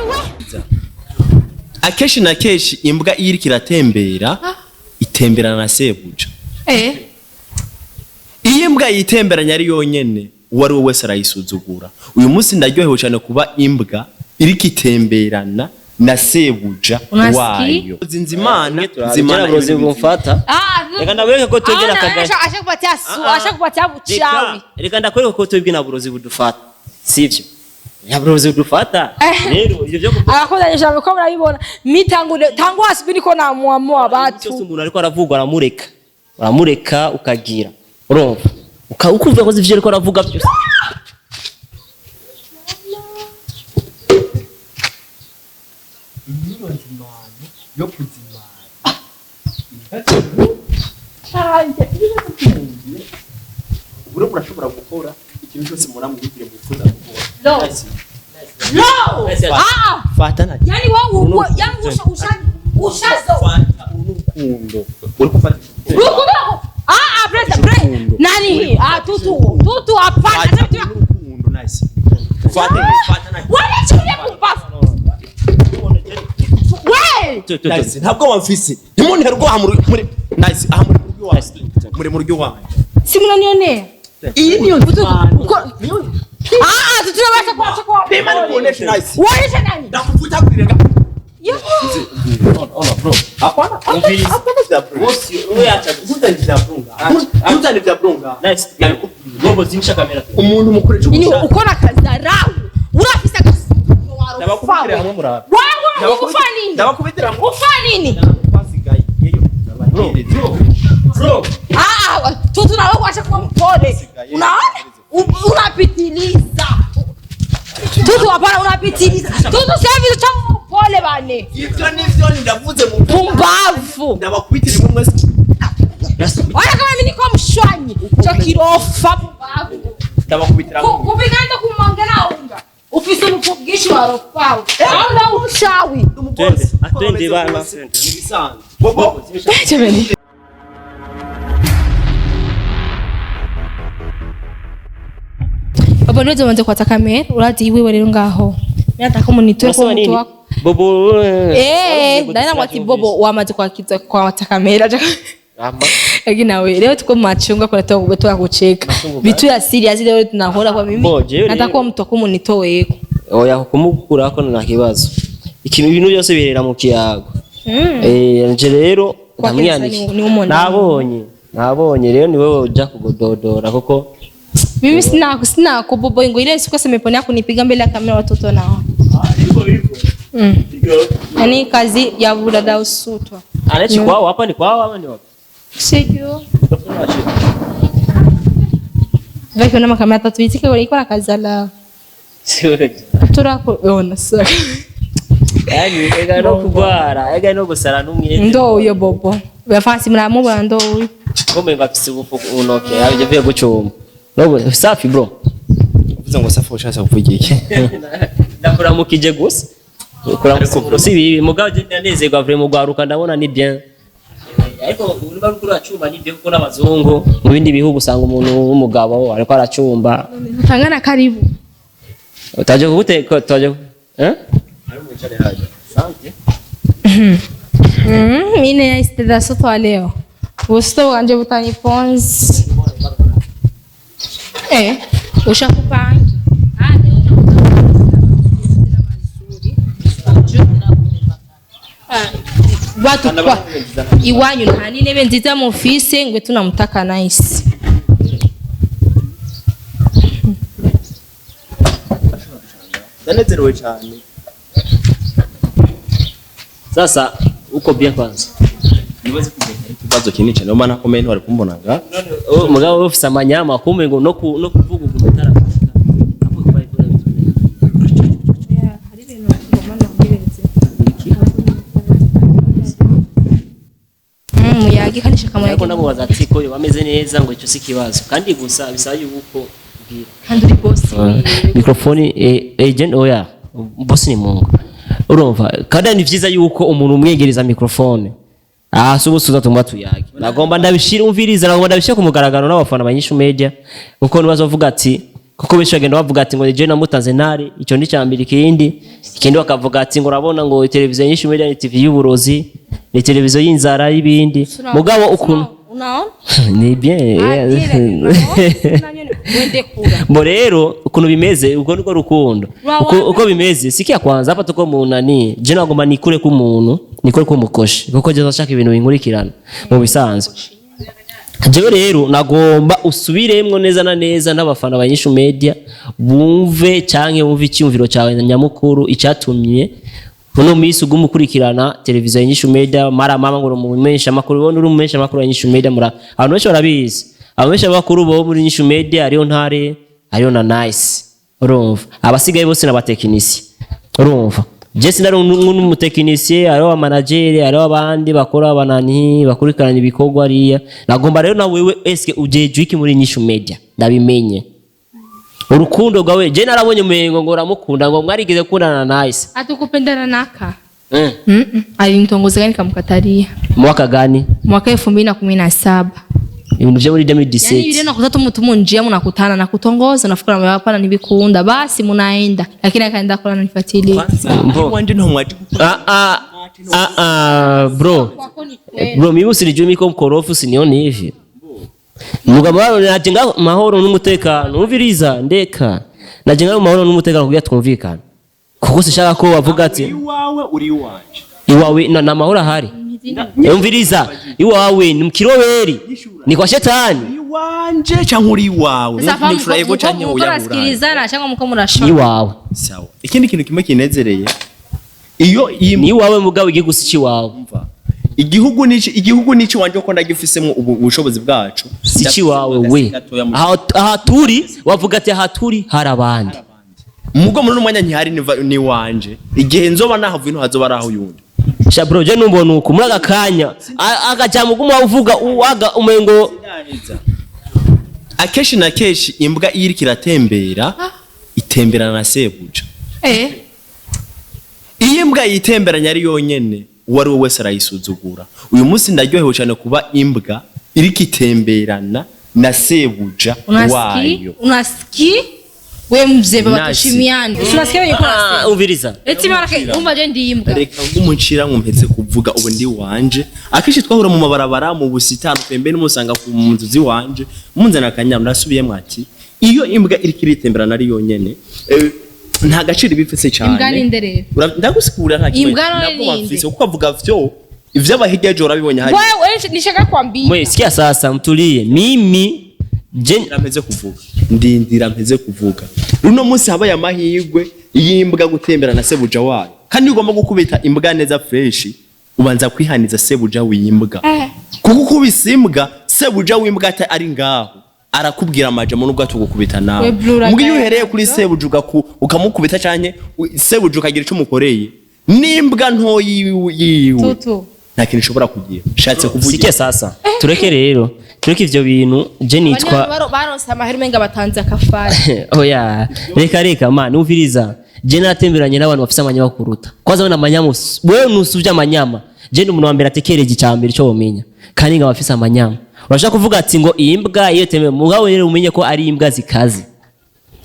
Ndumiwe. Akenshi na kenshi imbwa iyo iriko iratembera itemberana na sebuja. Iyo imbwa yitemberanye ari yonyene, uwo ari we wese arayisuzugura. Uyu munsi ndaryohewe cyane kuba imbwa iriko itemberana na sebuja Unasikia? wayo. Nzimana nzimana Uburozi bumfata. Ah, Reka ndakwereke ko twebwe ah, na ashakupatia su, ashakupatia buchawi. Reka ndakwereke ko twebwe na burozi budufata, sivyo? Nta burozi budufata. Rero ivyo byo kuvuga Akakoza ko murabibona. Mi tangu tangu asubuhi niko namuamua cyose, watu. umuntu ariko aravugwa aramureka, uramureka ukagira, urumva, ukumva ko ivyo ariko aravuga byose. Yo kuzimana uburo murashobora gukora ikintu cyose muramwibwire mwifuza gukora. No. No. Ah, Fata na yani wewe yani usha usha ushazo. Fata urukundo uri gufata. Rukundo. Ah, ah, presa, pre. Nani hii? Ah, tutu. Tutu hapana. Fata urukundo, nice. Fata, fata na Wanachukulia pumbavu. We! Nice, ntabwo wamfise ntimuntere ubwoba muri nice aha muri mu rugo iwanjye, muri mu rugo iwanjye. Si mnanionea? Iyi niyo Tutu. nzimano. Ah, ah, tutu naweza kuacha kwa. Pima nikuoneshe, nice. Uonyeshe nani? Ndakuvuta kulirenga. Yo. Hapana, hapana vya bro. Ntuzane vya bro ngaha. Ntuzane vya bro ngaha. Bobo, zimisha kamera. Umuntu mukoresha Ini ubushake. uko na kazarau. Urafisa kasuzuguro. Ndabakubitira hamwe murabe. Wewe ufa nini? Ndabakubitira hamwe. Ufa nini? Twasigaye yeyo. Bro. Ah, ah, tutu na wewe acha kuwa mpole. Unaona? Unapitiliza. Tutu hapana, unapitiliza. Tutu sasa hivi cha mpole bane. Ivyo nivyo ndavuze mu Pumbavu. Ndabakubitira imwe mwese. Wala kama mimi niko mshwanyi. Cho kirofa pumbavu. Ndabakubitira hamwe. Kupigana kumangela unga. Ufise umuvugishi wa rofawe. Hauna uchawi. Twende, twende bana. Ibisanzwe. Bobo. Jamani. Baba niwe ubanze kwata kamera urazi iwiwe rero ngaho. Mimi nataka umunitwe ko Unasema mtu nini? wako. Bobo. Ndani ngo ati Bobo wamaze kwakiza kwata kamera. Ama. Lakini nawe leo tuko machunga kwa toka kutoka kucheka. Vitu ya serious leo tunahora kwa mimi. Bo, jewe Nataka rero. mtu akumunitoweko. Oya, kumukurako nta kibazo. Ikintu ibintu byose birera mu kiyago. Nje rero Kwa ndamwiyandikira. Kensa ni umuntu. Nabonye rero ni wewe uja kugododora kuko Mimi sina kubobo ngo ile siku semeponea kunipiga mbele ya kamera watoto nao. Mm. Yaani kazi ya budada usutwa. anaishi kwao hapa, ni kwao ama ni wapi? Sijui. Vakiona makamera tatu itike walikuwa na kazi la. Sio. Turakuona sasa. Yani ega no kugwara, ega no gusara n'umwete. Ndo uyo bobo. Bafasi mramubona ndo uyo. Kumbe ngafise ubufu unoke, aje gucumba. Nobo safi bro. Uvuze ngo safi ushatse kuvuga iki? Ndakuramukije gusa. Kuramukije si bibi, mugabo je ndanezerwa vraiment ugwaruka ndabona ni bien. Ariko niba uriko uracumba ni bien kuko n'abazungu mu bindi bihugu usanga umuntu w'umugabo ariko aracumba. Tangana karibu. Utaje kuguteka utaje, eh? Mine ya istida sotwa leo. Usto wanje butani pons. Ushakupanga. Ah, leo Ah, watu kwa iwanyu nta n'intebe nziza mufise ngwe tunamutaka nice. Ndanezerewe cyane. Sasa uko bien kwanza. Nibaze kugenda ikibazo kinini cyane maana komenti wari kumbona nga. Oh, mugabo wewe ufise amanyama kumbe ngo no kuvuga ukuntu utaravuga. Hapo kwa hivyo Hari ibintu ngomba nabwirize. Muyagi kandi shaka ariko muyagi. ndamubaza ati ko yoba ameze neza ngo icyo si ikibazo kandi gusa bisaba yuko ubwira Kandi uri boss. mikrofoni agent oya boss ni mungu urumva kandi ni vyiza yuko umuntu umwegereza mikrofone. Ah, si ubu tumba tuyage, nagomba ndabishira, umviriza, nagomba ndabishira ku mugaragaro n'abafana ba Inyishu Media kuko nibazovuga ati Kuko benshi bagenda bavuga ati ngo ni je namutanze ntare. Icyo ni cyambere. Ikindi bakavuga ati ngo urabona ngo televiziyo Nyinshi Media ni TV y'uburozi, ni televiziyo y'inzara y'ibindi. Mugabo ukuntu Unaona? Ni bien. Wende kura. Mbo rero ukuntu bimeze, uko niko rukundo. Uko bimeze, sikia kwanza, hapa tuko mu nani, je nagomba nikure ku muntu, nikure ku mukoshi, kuko je ndashaka ibintu binkurikirana mu bisanzwe. Jewe rero nagomba usubiremwo neza na neza n'abafana ba Nyishu Media bumve canke bumve icyumviro cyawe nyamukuru, icyatumye uno minsi uguma ukurikirana televiziyo ya Nyishu Media. Mara mama ngo umumenyesha makuru, ubona uri umumenyesha makuru ya Nyishu Media. Mura abantu benshi barabizi, abamenyesha makuru bo muri Nyishu Media hariyo Ntare, hariyo na Nice, urumva abasigaye bose n'abatekinisi. Urumva je sinari n'umutekinisiye, hariho abamanageri, hariho abandi bakora, abanani bakurikirana ibikorwa ariya. Nagomba rero na wewe, eske ujejwe iki muri Nyishu Media? Ndabimenye urukundo rwawe. Je narabonye umengo ngo uramukunda, ngo mwarigeze gukundana na Nice. Hatukupendana naka. Mm. Alinitongoza nikamkatalia. Mwaka gani? Mwaka 2017. Ibintu vyo muri Yani 2017. ile nakuta tu mtu njia mnakutana na kutongoza, nafikira mwe hapana nibikunda, basi munaenda, lakini akaenda kula nanifuatilia. Kwanza iwanje nto mwaje gukora. Ah, ah, ah, ah, bro. Bro, mimi usinijue miko mkorofu, sinioni hivi. Mugabo wawe najenga mahoro n'umutekano. Umviriza ndeka. Najenga mahoro n'umutekano kugira twumvikane. Kuko sishaka ko bavuga ati Iwawe uri iwanje. Iwawe na mahoro ahari. Umviriza, iwawe ni mkiroweri. Ni kwa shetani. Iwanje canke uri iwawe? Sasa Nishura yego canke mko oya? mnasikilizana cyangwa mko mnashona? Iwawe. Sawa, ikindi kintu kimwe kinezereye iyo iyi Ni iwawe mugabo igihugu si ciwawe. Mva. Igihugu nici, igihugu nici wanje ko ndagifisemo ubu bushobozi bwacu. Si ciwawe we. Aha turi wavuga ati aha turi hari abandi. Mugo muri umwanya ntihari ni wanje, igihe nzoba nahavuye ntuhazoba ari aho yundi. Sha bro, je numbona uko muri aka kanya akajambo guma uvuga uwaga umengo. Akenshi na kenshi imbwa iyo iriko iratembera itemberana na sebuja. Iyo imbwa yitemberanye ari yonyene, uwo ari we wese arayisuzugura. Uyu munsi ndaryohewe cyane kuba imbwa iriko itemberana na sebuja Unasiki? wayo. Unasiki? We mzee baba, Nasi. tushimiane. Unasikia wenye kuna Ah, umviriza. Eti mara umva je ndi imbwa. Reka ngumucira nkumpeze kuvuga, ubu ndi wanje. Akenshi twahura mu mabarabara, mu busitani pembeni, musanga ku nzu ziwanje munzana akanyama. Ndasubiyemwo ati iyo imbwa iriko iritemberana ari yonyene, nta gaciro iba ifise cyane. Imbwa ni nde rero? Ndagusigurira nta kibazo. Imbwa none Nabwo ni nde? bafise kuko avuga vyo ivy'abahirya ejo urabibonye hari. Wewe nishaka kwambia. Mwe sikia sasa, mtulie. Mimi je Ndindira mpeze kuvuga, ndindira mpeze kuvuga. Runo munsi habaye amahirwe y'imbwa gutembera na sebuja wayo, kandi iyo ugomba gukubita imbwa neza fresh ubanza kwihaniza sebuja w'imbwa, kuko ukubise imbwa sebuja w'imbwa ari ngaho arakubwira amajambo nubwo atugukubita nawe. We Blue. Mbwa iyo uhereye kuri sebuja ukamukubita canke sebuja ukagira ico umukoreye n'imbwa ntoyi yiwe, Tutu. nta kintu ushobora kugira shatse kuvugira. Sikia sasa. Tureke rero. Tureke ivyo bintu. Je nitwa Baronse amahera umenga batanze akafari. Oya, reka reka man, umviriza. Je natemberanye n'abantu bafise amanyama kuruta. Kwanza wewe amanyama wewe nusuvye amanyama. Je ni umuntu wa mbere atekereje icambere cyo womenya. Kandi ngo abafise amanyama. Urashaka kuvuga ati ngo iyi mbwa iyo tembe, mugabo rero umenye ko ari imbwa zikaze.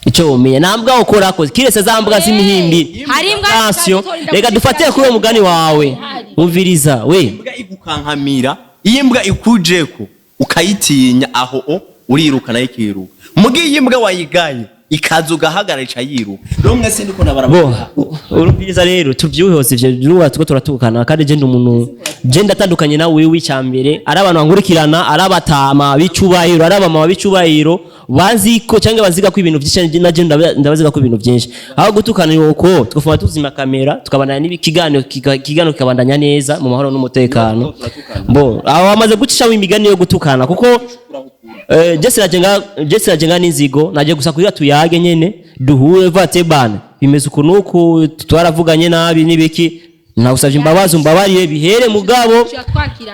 Ico womenya nta mbwa ukora ko kirese za mbwa z'imihimbi. Hari imbwa Attention, zikaze. reka dufatire kuri uwo mugani wawe. Umviriza we. Imbwa igukankamira, iyo imbwa ikujeko ukayitinya, aho o uriruka nayo ikiruka. Muga iyo imbwa wayigaye ikaza ugahagarara ica yiruka. Rero mwese ndiko Bo, nabarabara. urumviriza rero tuvyihose ivyo biruba tuko turatukana, kandi je ndi umuntu, je ndatandukanye nawe wewe. Icambere ari abantu bankurikirana, ari abatama b'icubahiro, ari abamama b'icubahiro banziko cyangwa baziga ko ibintu byinshi, na je ndabaziga ko ibintu byinshi. Aho gutukana uko twofuma tuzima kamera tukabandanya n'ikiganiro, ikiganiro kikabandanya neza mu mahoro n'umutekano. Bo aho bamaze gucishamo imigani yo gutukana, kuko Jesse najenga n'inzigo naje gusa kugira tuyage nyene duhure vate bana bimeze uku nuku, twaravuganye nabi n'ibiki, nagusavye imbabazi umbabariye bihere. Mugabo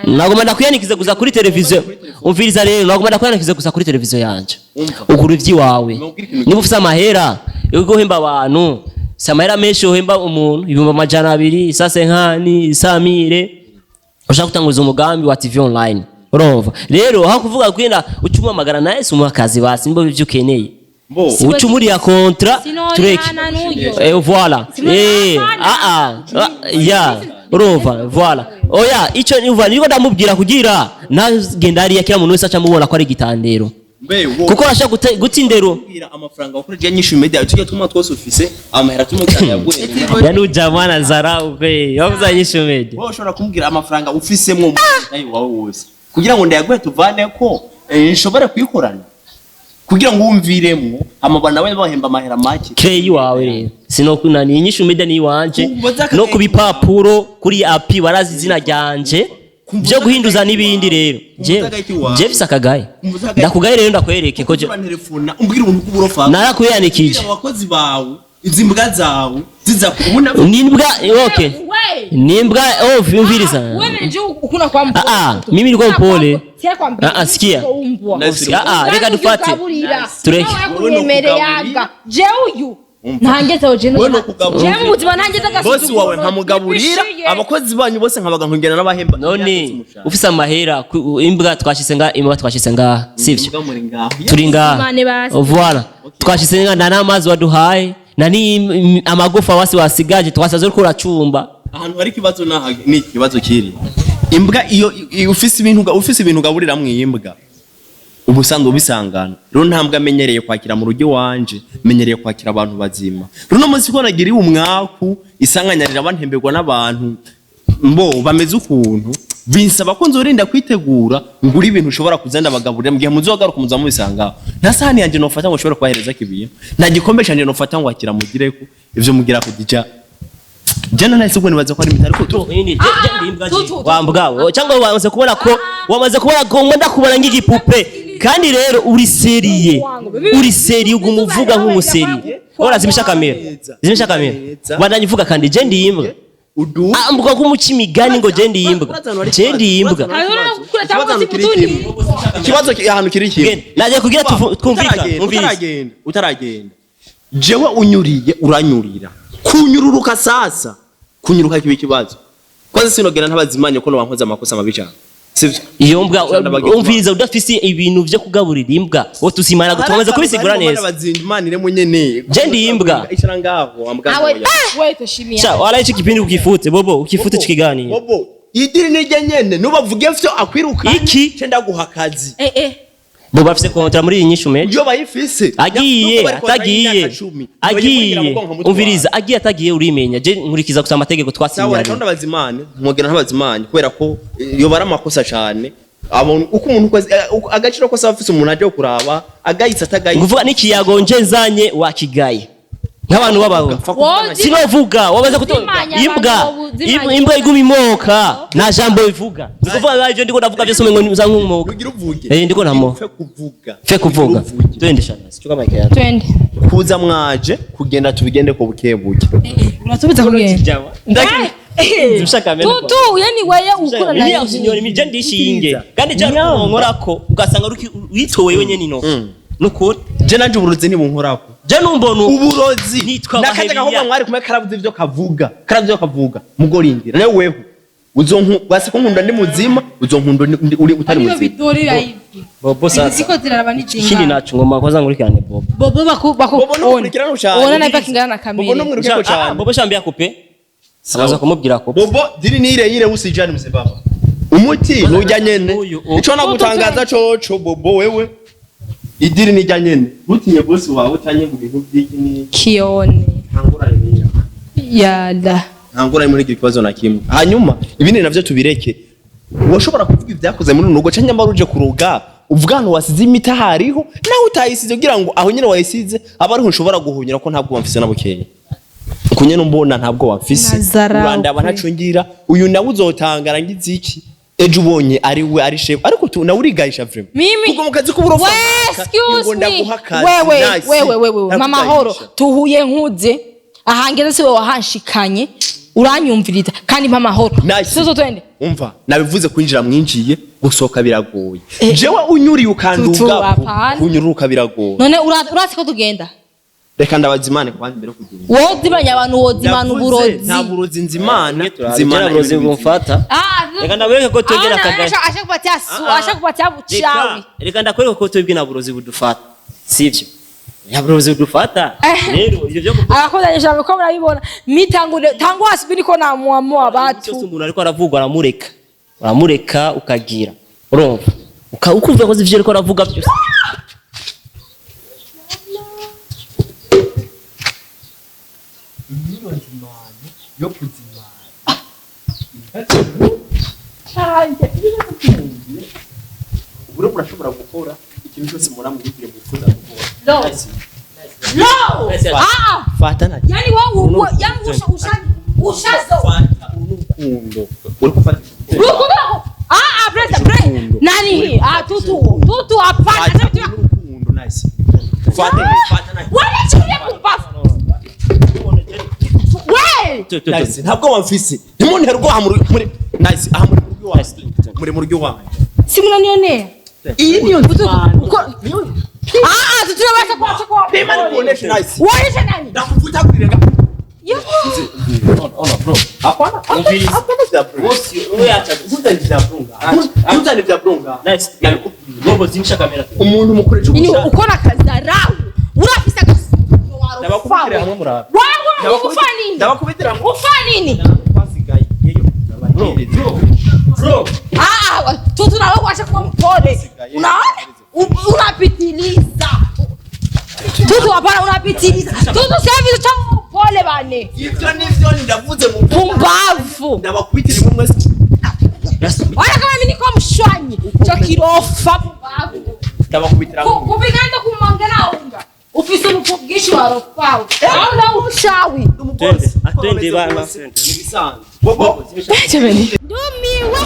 nagomba ndakuyanikize gusa kuri televiziyo. Umviriza rero, nagomba ndakuyanikize gusa kuri televiziyo yanje ugura ivy'iwawe. Niba ufise amahera yo guhemba abantu, si amahera menshi yohemba umuntu 200,000 isase nkani isamire, ushaka gutanguza umugambi wa TV online. Urumva rero aho kuvuga kwenda ucuma amagara naye si umuha akazi, basi nibo ivyo ukeneye. Mbo. Uca umuriya contrat tureke. Sinolihana n'uyo. Voilà. Sinolihana. Ah ah. Ya, urumva, voilà. Oya, ico niva niko ndamubwira kugira nagenda hariya kila muntu wese aca amubona ko ari igitandero. Mbe wo Kuko arashaka guta indero. kubwira amafaranga wakoresheje nyinshi media tujya tuma twose ufise amahera tumwe cyane yaguhe. Yani ujamana zarau kwe. Wavuze nyinshi media. Wowe ushobora kumbwira amafaranga ufisemwo nayo wawe wose kugira ngo ndayaguhe tuvane ko nshobore kuyikorana kugira ngo wumviremwo amabana nawe bahemba amahera make. Krey wawe rero. Sinokunani inyishu media ni iwanje. Kumva No ku bipapuro kuri api barazi izina ryanje. Byo guhinduza n'ibindi rero. Je Kumva je mfise akagaye. Kumva akagaye. Ndakugaye rero ndakwereke ko je Urantelefona umbwira ubuntu bw'uburofa. narakuyanikije. Ubwira abakozi bawe izi mbwa zawe ziza kubona. Nimbwa okay. We. Nimbwa oh umviriza. Wewe njoo ukuna kwa mpole. Ah, ah, mimi nilikuwa mpole. Siya kwa mpole. Ah, ah, sikia. Umbwa. Nice. Ah, ah, reka dufate. Tureke. Kunyemereyaga. Je uyu. Ntangeze je Wewe no kugaburira. Je mu buzima ntangeze agasuzuguro. Bosi wawe nkamugaburira abakozi banyu bose nkabaga nkongera n'abahemba. None ufise amahera imbwa twashyize nga imbwa twashyize ngaha sivyo? Imbwa muri ngaho. Turi ngaha. Simane basi. Voilà. Twashyize ngaha nta n'amazi waduhaye na ni amagufa wasi wasigaje twasaze uriko uracumba. Ahantu hari ikibazo naha ni ikibazo kiri imbwa iyo ufise ibintu ufise ibintu ugaburiramwo iyi mbwa ubusanzwe ubisangana rero nta mbwa amenyereye kwakira mu rugo iwanje, menyereye kwakira abantu bazima. Runo munsi ko nagiriwe umwaku isanganyarira bantemberwa n'abantu mbo bameze ukuntu binsaba ko nzorinda kwitegura ngura ibintu ushobora kuza ndabagaburira mu gihe muzogaruka muza mubisangaho. Nta sahani yanje nofata ngo ushobore kubahereza ibintu, nta gikombe canje nofata ngo akira mugireko ivyo mugira kudija. Jana nahise ubwo nibaza ko ari imiti ariko tu Tutu. Wambwa cyangwa wamaze kubona ko wamaze kubona ko ngenda kubona nk'igipupe kandi rero uri seriye uri seriye uguma uvuga nk'umuseriye. Ora zimisha kamera zimisha kamera bandanye uvuga kandi je ndi imbwa. Udu Ah, mbuga kumuca imigani ngo je ndi imbwa je ndi imbwa. Ikibazo ahantu kiri kimwe. Genda. Nagiye kugira twumvikane, Utaragenda, umvirize. utaragenda utaragenda jewe unyuriye uranyurira kunyururuka sasa kunyuruka kiba ikibazo kwanza sinogera ntabazimanye ko bankoze amakosa mabi cyane sivyo? Iyo mbwa umviriza udafise ibintu vyo kugaburira imbwa wo tusimana gutomeza kubisigura neza. Bazindimanire munyene. Je ndi imbwa. Icara ngaho wambwa. Awe wewe toshimia. Cha wala ico kipindi ukifute bobo ukifute ico kiganiro. Bobo idiri nirya nyene nubavuge vyo akwiruka Iki? ce ndaguha akazi. Eh eh. Bo bafise kontra muri iyi nyishu meje. Iyo bayifise Agiye atagiye agiye umviriza agiye atagiye urimenya je nkurikiza gusa amategeko sawa twasinyanye. reka ndabazimane mwogera ntabazimanye kubera ko iyo bara amakosa cyane abona uko umuntu uko agaciro kose aba afise umuntu aje kuraba agayitse atagayitse. Nguvuga n'ikiyago nje nzanye wakigaye nk'abantu b'abaho. Sinovuga wabaza kuto Zimanya imbwa abantu, zimanya. imbwa iguma imoka nta jambo ivuga. Nikuvuga ivyo ndiko ndavuga byose umengo ni uza nk'umoka. Ugira uvuge. Ndiko ntamoka. Fe kuvuga. Fe kuvuga. Ugira uvuge. Twende shana sichuka mic yawe. Twende. Kuza mwaje kugenda tubigende ko buke buke. Urasubiza kugenda. Zimisha kamera. Tutu yani wewe ukura Mimi na usinyore mije ndishinge kandi je nkorako ugasanga witowe wenyene ino. Nukuri Je nanje uburozi ntibunkorako. je numbona Uburozi Nitwa nakajya Bahebia. gahoma mwari kumwe karavuze ivyo kavuga karavuze ivyo kavuga mugorindira nawe weho uzonku basi ko nkunda ndi muzima uzonkunda uri utari Ariyo muzima. bidorera hivi. Bobo sasa Ziko ziraraba ikindi nijinga. naco ngoma koza nkurikirane Bobo. Bobo baku baku. Bobo n'umukurikirana cyane. Ona naipa kingana na Bobo kamera. n'umwirukeko Ah, cyane. Bobo shambia kupe abaza kumubwira ko Bobo diri nire yire usijani mzibaba. Umuti nujya nyene. Uyu, uyu. Ico nagutangaza coco Bobo wewe. Idiri nijya nyene. Ntutinye boss wawe utanye mu bintu by'iki ni Kione. ntangorane niya. Yala. Ntangorane muri iki kibazo na kimwe. Hanyuma ibindi navyo tubireke. Washobora kuvuga ibyakoze muri rugo cyangwa nyamara uje kuroga uvuga ahantu wasize imiti hariho nawe utayisize kugira ngo aho nyine wayisize aba ariho ushobora guhunyura ko ntabwo wamfise na bukeya. Kunye numbona ntabwo wamfise. Nazarawe. Urandaba ntacungira uyu nawe uzotangara ngize iki ejo ubonye ari we ari chef ariko tu nawe urigayisha vraiment. Mimi Kuko mu kazi k'uburofa We, excuse me. Wewe, wewe, wewe, mama horo tuhuye nkuze ahangeze siwe wahanshikanye uranyumviriza kandi mama horo. Nice. Sozo twende. Umva nabivuze kwinjira mwinjiye gusohoka biragoye. Jewe unyuriye Tutu, ukanduga hapana. kunyuruka biragoye. None urasi ko tugenda. Reka ndabazimane kwanza mbere yo kugenda. Wozimanya abantu wozimana Navuze, uburozi. nta burozi nzimana nzimana nzimana uburozi ibintu bumfata. Ah, Reka ndakwereke ko twebwe Ana, na kagari. ashakupatia ashakupatia buchawi. Reka ndakwereke ko twebwe na burozi budufata sivyo? Yabuze dufata. Rero ivyo byo Arakundanyije ko murabibona. Mi tangu tangu asubuhi niko namuamua cyose watu. Umuntu ariko aravuga aramureka. Uramureka ukagira. Urumva? Ukumva ko ivyo ariko aravuga byose. Yo kuzimana. Ubu rero murashobora gukora ikintu cyose muramwibwire mwifuza gukora. No. Nice. No. Nice. Ah, Fata na yani wewe yani usha usha ushazo. Fata urukundo. Uri gufata Rukundo. Ah ah, brother, brother. Nani hii? Ah, tutu. Tutu hapana. Fata urukundo, nice. Fata fata na Wanachukulia pumbavu. We! Nice. Ntabwo wamfise. Ntimuntere ubwoba muri muri nice. Aha muri mu rugo iwanjye. Muri mu rugo iwanjye. Si mnanionea. Iyi niyo Tutu. nzimano. Ah ah, tutu tunaweza kuacha kwa. Pima nikuoneshe nice. Uonyeshe nani? Ndakuvuta kulirenga. Yo. Hapana. Umviriza. Hapana vya bro. Bose uwe acha. Ntuzane vya bro ngaha. Ntuzane vya bro ngaha. Nice. Ngombo zimisha kamera. Umuntu mukoresha Ini ubushake. uko na kazarau. Urafisa Ndabakubitira hamwe muraba. Wewe ufa nini? Ndabakubitira hamwe. Ufa nini? Twasigaye yeyo. Bro. Bro. Ah ah, tutu na wewe kuacha kuwa mpole. Unaona? Unapitiliza. Tutu hapana, unapitiliza. Tutu sasa hivi cha mpole bane. Ivyo nivyo ndavuze mu Pumbavu. Ndabakubitira imwe mwese. Wala kama mimi niko mshwanyi. Cho kirofa pumbavu. Ndabakubitira hamwe. Kupigana kumangana unga. Ufise umuvugishi wa rofawe. Hauna uchawi. Twende. Twende bana. Ibisanzwe. Bobo. Ndumiwe.